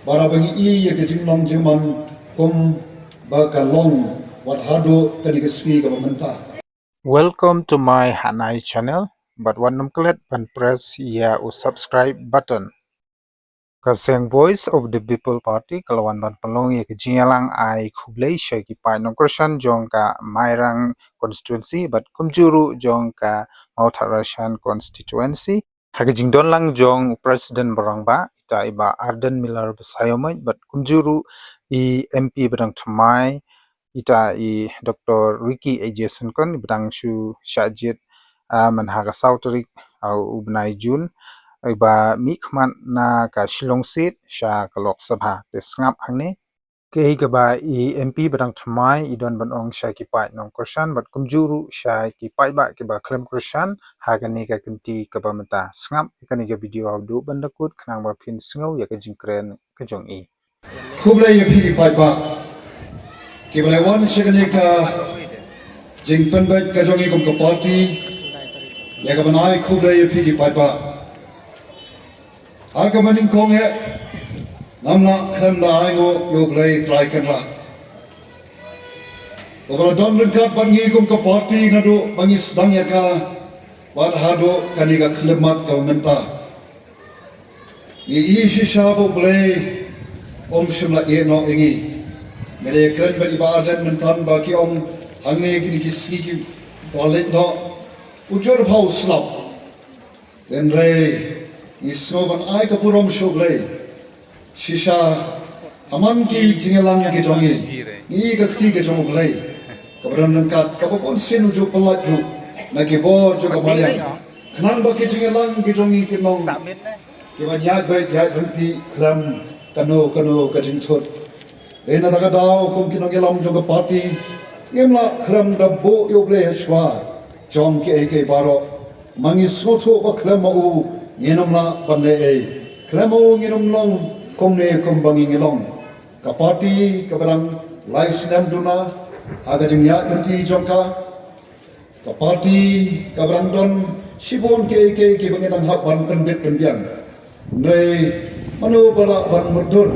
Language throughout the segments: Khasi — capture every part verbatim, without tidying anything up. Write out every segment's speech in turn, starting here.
Barabang i ïa ka jinglong jingman kum ba ka long wat haduh kane ka sngi kaba mynta. Welcome to my Hanai channel, but wat nym klet ban press ïa u subscribe button. Ka seng Voice of the People Party ka la wan ban pynlong ïa ka jingïalang ai khublei sha ki paid nongkyrshan jong ka Mairang constituency bad kumjuh ruh jong ka Mawthadraishan constituency. Ha ka jingdon lang jong u President ba rangbah, ita i Bah Ardent Miller Basaiawmoit bad kumjuh ruh i M P ba dang thymmai, ita i Doctor Ricky A J Syngkon, i ba dang shu shah jied, ah, man ha ka saw tarik, ah, u bnai Jun, i ba mihkhmat na ka Shillong seat sha ka Lok Sabha. Te sngap hangne kaei kaba i M P ba dang thymmai i don ban ong sha ki paid nongkyrshan bad kumjuh ruh sha ki paidbah kiba khlem kyrshan ha kane ka kynti kaba mynta. Sngap ïa kane ka video haduh ban da kut khnang ba phin sngew ïa ka jingkren ka jong i. Khublei ïa phi ki paidbah kiba la wan sha kane ka jingpynbeit ka jong i kum ka party. Ïa kaban ai khublei ïa phi ki paidbah. Ha kaba nyngkong eh, ngam lah khlem da ainguh ïa U Blei Trai Kynrad uba la don ryngkat bad ngi kum ka party naduh ba ngi sdang ïa ka bad haduh kane ka khyllipmat kaba mynta. Ngi i shisha ba U Blei um shym la ïeh noh ïa ngi. Nga dei kren bad i Bah Ardent mynta ba ki ong hangne kine ki sngi kiba leit noh u jur bha u slap. Hynrei ngi sngew ban ai ka burom sha U Blei. Shisha ha man ki jingïalang ki jong ngi, ngi i ka kti ka jong U Blei kaba don ryngkat, kaba bun sien u ju pyllait ruh na ki bor jong ka mariang. Khnang ba ki jingïalang ki jong ngi kin long kiban ïaid beit ïaid ryntih khlem kano kano ka jingthut. Dei na kata ka daw kum ki nongïalam jong ka party ngim lah khlem da buh ïa U Blei hashwa jong kiei kiei baroh. Ma ngi sngewthuh ba khlem ma u ngin ym lah ban leh ei, khlem ma u ngin ym long kumne kumba ngi ngi long. Ka party kaba dang lai snem duna ha ka jingïaid lynti jong ka. Ka party kaba dang don shibun kiei kiei kiba ngi dang hap ban pynbit pynbiang. Hynrei mano ba lah ban mutdur,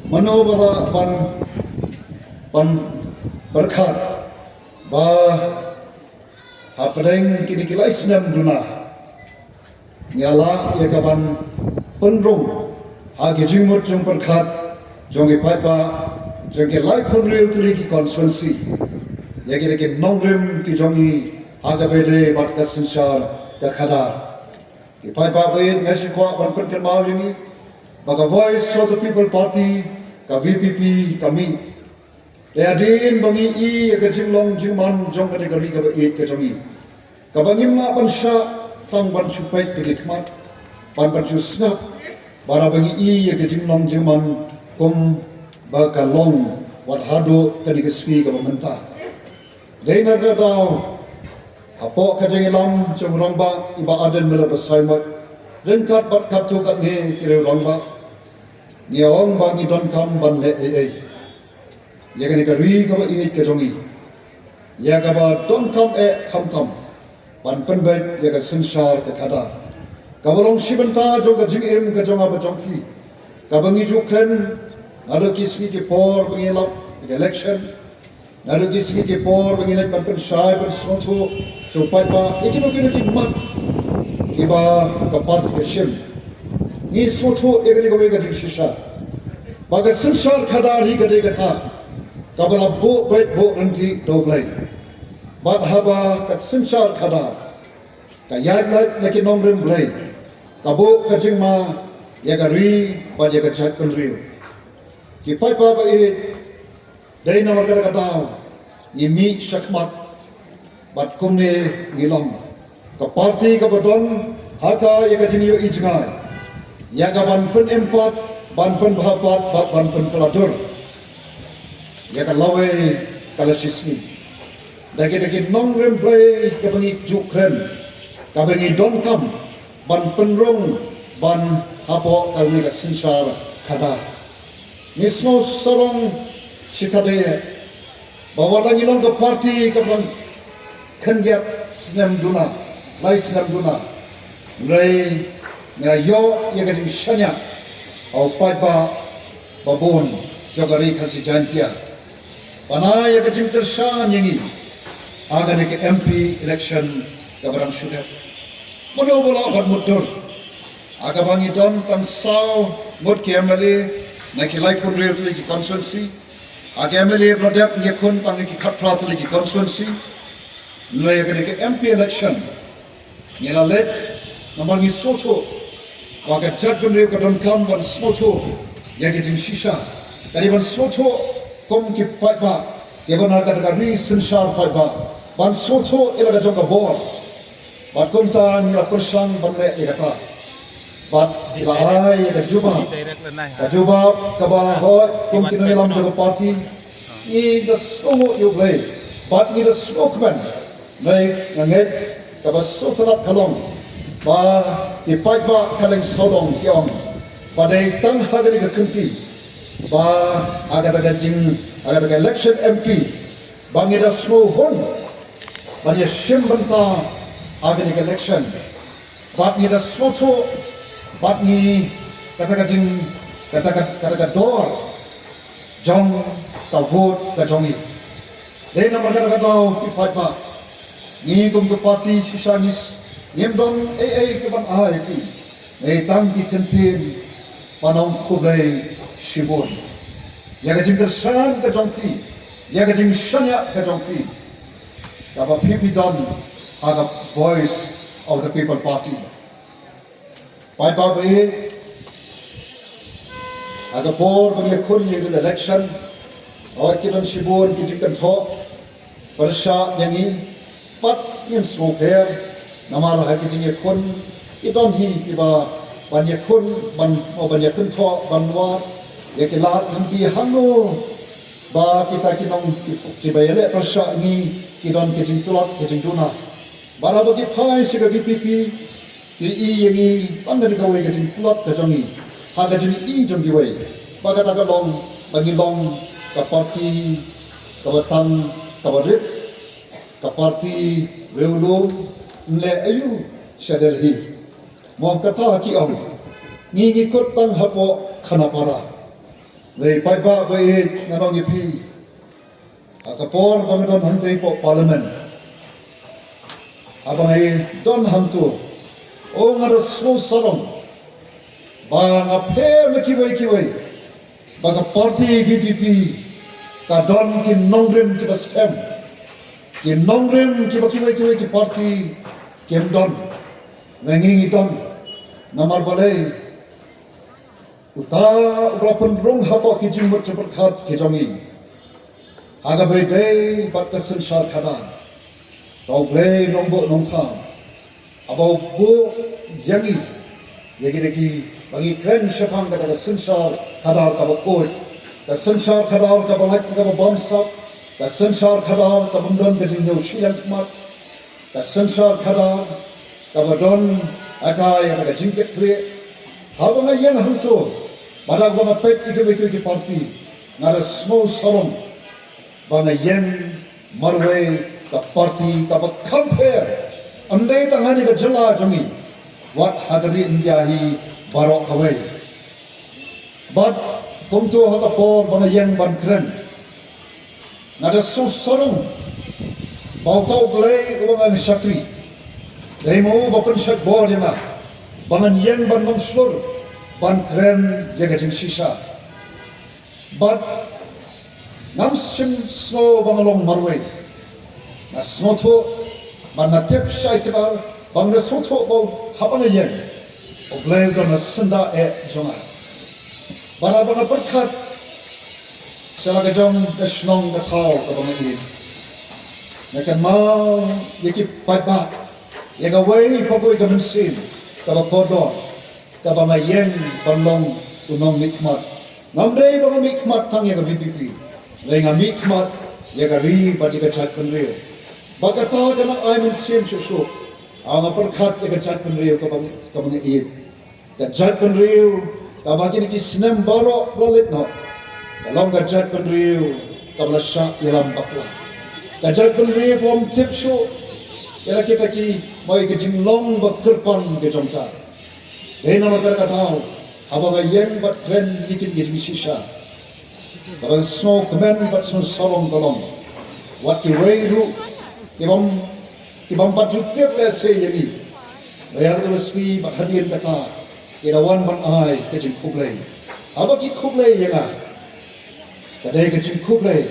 mano ba lah ban, ban pyrkhat ba hapdeng kine ki lai snem duna ngi la ïa kaban pynrung ha ki jingmut jingpyrkhat jong ki paidbah jong ki laiphew hynriew tylli ki constituency ïa ki, ki nongrim ki jong ngi ha kaba ïadei bad ka synshar ka khadar. Ki paidbah ba ïeit, nga sngewkwah ban pynkynmaw ïa ngi ba ka Voice of the People Party, ka V P P, ka mih. Te hadien ba ngi i ïa ka jinglong jingman jong kane ka ri kaba ïeit ka jong ngi, kaba ngim lah ban shah tang ban shu peit da ki khmat, ban ban shu sngap, barabang ngi i ïa ka jinglong jingman kum ba ka long wat haduh kane ka sngi kaba mynta. Dei na kata ka daw hapoh ka jingïalam jong u rangbah i Bah Ardent Miller Basaiawmoit ryngkat bad katto katne ki riew rangbah, ngi ong ba ngi donkam ban leh ei ei ïa kane ka ri kaba ïeit ka jong ngi, ïa kaba donkam eh khamtam ban pynbeit ïa ka synshar ka khadar kaba long shi bynta jong ka jingim ka jong nga bad jong phi, kaba ngi ju kren naduh ki sngi ki por ba ngi lap ïa ka election, naduh ki sngi ki por ba ngi leit ban pynshai pynsngewthuh sha u paidbah ïa kino kino ki mat kiba ka party ka shim. Ngi sngewthuh ïa kane kawei ka jingshisha ba ka synshar khadar hi ka dei kata kaba la buh beit buh ryntih da U Blei. Bad haba ka synshar khadar ka ïaid lait na ki nongrim Blei, ka buh ka jingma ïa ka ri bad ïa ka jaitbynriew. Ki paidbah ba ïeit, dei namar kata ka daw ngi mih shakhmat bad kumne ngi long ka party kaba don ha ka ïa ka jingïohi jngai ïa ka ban pynim pat, ban pynbha pat bad ban pynkylla dur ïa ka lawei ka la shisngi da kita ki nongrim Blei kaba ngi ju kren, kaba ngi donkam ban pynrung ban hapoh kane ka synshar khadar. Ngi sngew sarong shi khadar ba wat la ngi long ka party kaba dang khyndiat snem duna, lai snem duna, hynrei ngi la ïoh ïa ka jingshaniah ha u paidbah babun jong ka Ri Khasi Jaiñtia ban ai ïa ka jingkyrshan ïa ngi ha kane ka M P election kaba dang shu dep. Mano ba lah ban mutdur ha kaba ngi don tang saw ngut ki M L A na ki laiphew hynriew tylli ki constituency. Ha ki M L A ba la dep ngi ïakhun tang ki khatphra tylli ki constituency. Hynrei ïa kane ka M P election ngi la leit namar ngi sngewthuh ba ka jaitbynriew ka donkam ban sngewthuh ïa ki jingshisha. Ka dei ban sngewthuh kum ki paidbah kiba na kata ka ri synshar paidbah, ban sngewthuh ïa la ka jong ka bor. Bad kumta ngi la pyrshang ban leh ïa kata. Bad ngi la ai ïa ka jubab, ka jubab kaba hoi kum ki nongïalam jong ka party. Ngi da sngewnguh ïa U Blei bad ngi da sngewkmen. Hynrei nga ngeit kaba sngewtynnat ka long ba ki paidbah ka lyngsawdong ki ong ba dei tang ha kane ka kynti ba ha kata ka jing, ha kata ka election M P ba ngi da sngewhun ban ïashim bynta ha kane ka election. Bad ngi da sngewthuh bad ngi kata ka jing, kata ka, kata ka dor jong ka vote ka jong ngi. Dei namar kata ka daw ki paidbah, ngi kum ka party shisha ngi s-, ngim don ei ei kaban ai ïa phi. Ngi tang ki kyntien ban ong khublei shibun ïa ka jingkyrshan ka jong phi, ïa ka jingshaniah ka jong phi kaba phi phi don ha ka Voice of the People Party. Paidbah ba ïeit, ha ka por ba ngi ïakhun ïa ka election, hooid ki don shibun ki jingkynthoh pyrshah ïa ngi, pat ngim sngewpher namar ha ki jingïakhun ki don hi kiba ban ïakhun, ban, ban ïakynthoh, ban wad ïa ki lad lynti hangno ba kita ki nong ki, kiba ïaleh pyrshah ïa ngi ki don ki jingtlot ki jingduna. Bad haba ki phai sha ka V P P ki i ïa ngi tang kane kawei ka jingtlot ka jong ngi ha ka jingïohi jong kiwei ba kata ka long ba ngi long ka party kaba tang kaba rit, ka party riewlum, ym leh aïu sha Delhi. Mo kata ki ong ngi ngi kut tang hapoh Khanapara. Hynrei paidbah ba ïeit, ngan ong ïa phi, ha ka por ba nga don hangtei hapoh Parliament, haba nga ïadon hangto, o nga da sngewsarong ba nga pher na kiwei kiwei ba ka party V P P ka don ki nongrim kiba skhem, ki nongrim kiba kiwei kiwei ki party kim don. Hynrei ngi ngi don. Namar balei? Uta uba la pynrung hapoh ki jingmut jingpyrkhat ki jong ngi ha kaba ïadei bad ka synshar khadar. Uta U Blei nongbuh nongthaw, haba u buh ïa ngi, ïa kita kiba ngi kren shaphang kata ka synshar khadar kaba khuid, ka synshar khadar kaba lait kaba bamsap, ka synshar khadar kaba ym don ka jingñiew shiliang khmat, ka synshar khadar kaba don ïa ka, ïa ka jingkitkhlieh. Haba nga ïeng hangto, bad haba nga peit ïa kiwei kiwei ki party, nga da sngewsarong ba nga ïeng marwei ka party kaba kham pher, ym dei tang hangne ha ka jylla jong ngi, wat ha ka ri India hi baroh kawei. Bad kumto ha ka por ba nga ïeng ban kren, nga da sngewsarong ba uta U Blei uba nga shakri, dei ma u ba pynshait bor ïa nga ba ngan ïeng ban long shlur ban kren ïa ka jingshisha. Bad ngam shym sngew ba nga long marwei. Nga sngewthuh, ba nga tip shai kdar, ba nga sngewthuh ba haba nga ïeng, U Blei u don ha syndah eh jong nga. Bad haba nga pyrkhat sha la ka jong ka shnong ka thaw kaba nga ïeit, nga kynmaw ïa ki paidbah, ïa kawei pa kawei ka mynsiem kaba kordor, kaba nga ïeng ban long u nongmihkhmat. Ngam dei ba nga mihkhmat tang ïa ka V P P, hynrei nga mihkhmat ïa ka ri bad ïa ka jaitbynriew. Ba kata ka nang ai mynsiem shuh shuh, ha nga pyrkhat ïa ka jaitbynriew kaba, kaba nga ïeit. Ka jaitbynriew kaba kine ki snem baroh ba la leit noh, ka long ka jaitbynriew kaba la shah ïalam bakla. Ka jaitbynriew kaba ym tip shuh ïa la kita ki, mo ïa ka jinglong ba kyrpang ka jong ka. Dei namar kata ka daw Haba nga ïeng bad kren ïa kine ki jingshisha, haba nga sngewkmen bad sngewsarong ka long, wat kiwei ruh ki bym, ki bym pat ju tip lehse ïa ngi. Haba ïa kata ka sngi bad hadien kata, ki da wan ban ai ka jingkhublei. Haba ki khublei ïa nga, ka dei ka jingkhublei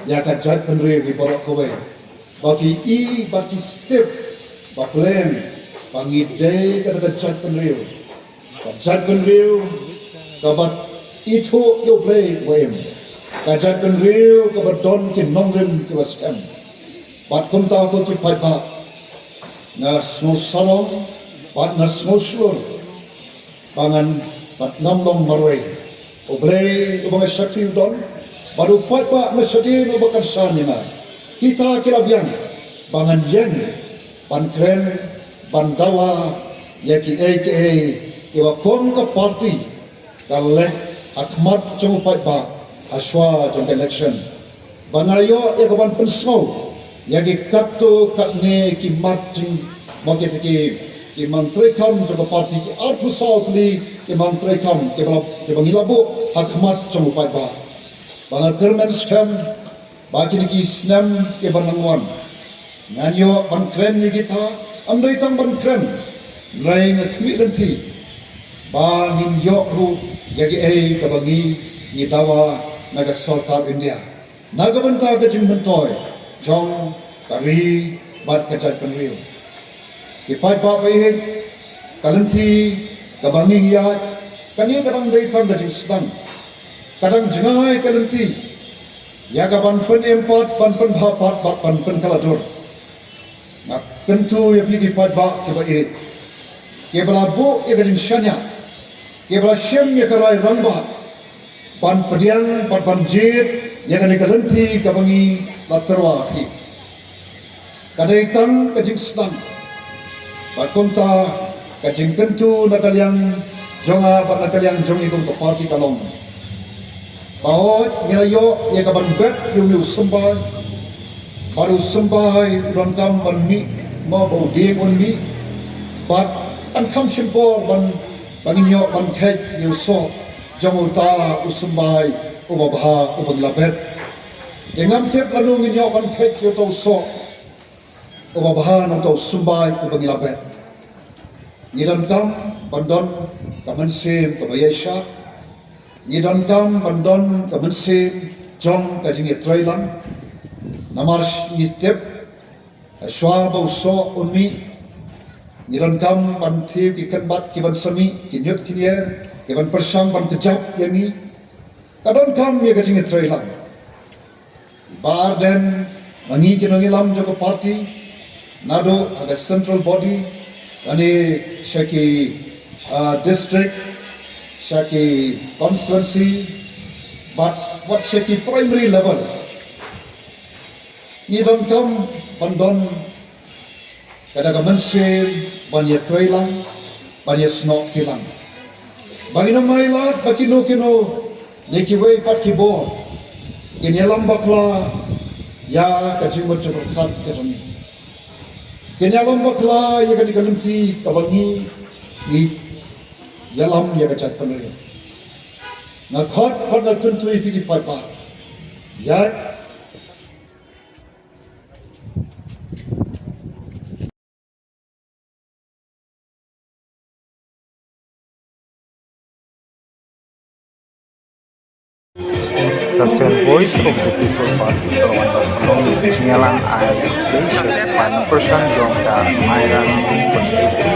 ïa ka jaitbynriew hi baroh kawei, ba ki i bad ki tip ba pleng ba ngi dei kata ka jaitbynriew, ka jaitbynriew kaba ithuh ïa U Blei uba im, ka jaitbynriew kaba don ki nongrim kiba skhem. Bad kumta ko ki paidbah, nga sngewsarong bad nga sngewshlur ba ngan, bad ngam long marwei. U Blei uba nga shakri u don, bad u paidbah nga shadien uba kyrshan ïa nga, kita ki la biang ba ngan ïeng ban kren, ban dawa ïa kiei kiei kiba kum ka party ka leh ha khmat jong u paidbah ha shuwa jong ka election. Ba nga ïoh ïa ka ban pynsngew ïa ki katto katne ki mat jing, mo, kita ki, ki mat treikam jong ka party, ki arphew saw tylli ki mat treikam kiba, kiba ngi la buh ha khmat jong u paidbah. Ba nga kyrmen skhem ba kine ki snem kiba nang wan ngan ïoh ban kren ïa kita, ym dei tang ban kren, hynrei nga khmih lynti ba ngin ïoh ruh ïa kiei kaba ngi, ngi dawa na ka sorkar India, na ka bynta ka jingmyntoi jong ka ri bad ka jaitbynriew. Ki paidbah ba ïeit, ka lynti kaba ngi ïaid, kane ka dang dei tang ka jingsdang, ka dang jngai ka lynti ïa ka ban pynim pat, ban pynbha pat bad ban pynkylla dur. Nga kyntu ïa phi ki paidbah kiba ïeit, kiba la buh ïa ka jingshaniah, kiba la shim ïa ka rai rangbah ban pdiang bad ban jied ïa kane ka lynti kaba ngi la tyrwa ha phi. Ka dei tang ka jingsdang bad kumta ka jingkyntu na ka liang jong nga bad na ka liang jong ngi kum ka party ka long ba hooid ngi la ïoh ïa ka ban bet ïa une u symbai, bad u symbai u donkam ban mih, mo, ba u dieng un mih, bad kan kham shim por ban, ban ngin ïoh ban kheit ïa u soh jong uta u symbai uba bha uba ngi la bet. Te ngam tip lano ngin ïoh ban kheit ïa uta u soh uba bha na uta u symbai uba ngi la bet. Ngi donkam ban don ka mynsiem kaba ïaishah. Ngi donkam ban don ka mynsiem jong ka jingïatreilang. Namar ngi tip, ha shuwa ba u soh un mih, ngi donkam ban thiew ki kynbat ki ban sa mih, ki ñiut ki ñier, ki ban pyrshang ban kjap ïa ngi. Ka donkam ïa ka jingïatreilang. Bah Ardent, ma ngi ki nongïalam jong ka party, naduh ha ka central body, lane sha ki, ah, district, sha ki constituency, bad wat sha ki primary level, ngi donkam ban don kata ka mynsiem ban ïatreilang, ban ïasnoh kti lang. Ba ngin ym ailad ba kino kino ne kiwei pat ki bor kin ïalam bakla ïa ka jingmut jingpyrkhat ka jong ngi. Kin ïalam bakla ïa kane ka lynti kaba ngi, ngi ïalam ïa ka jaitbynriew. Nga khot bad nga kyntu ïa phi ki paidbah, ïa Ka Voice of the People Party ka long ka jingïalang ai sha ki pan person jong ka Mairang constituency.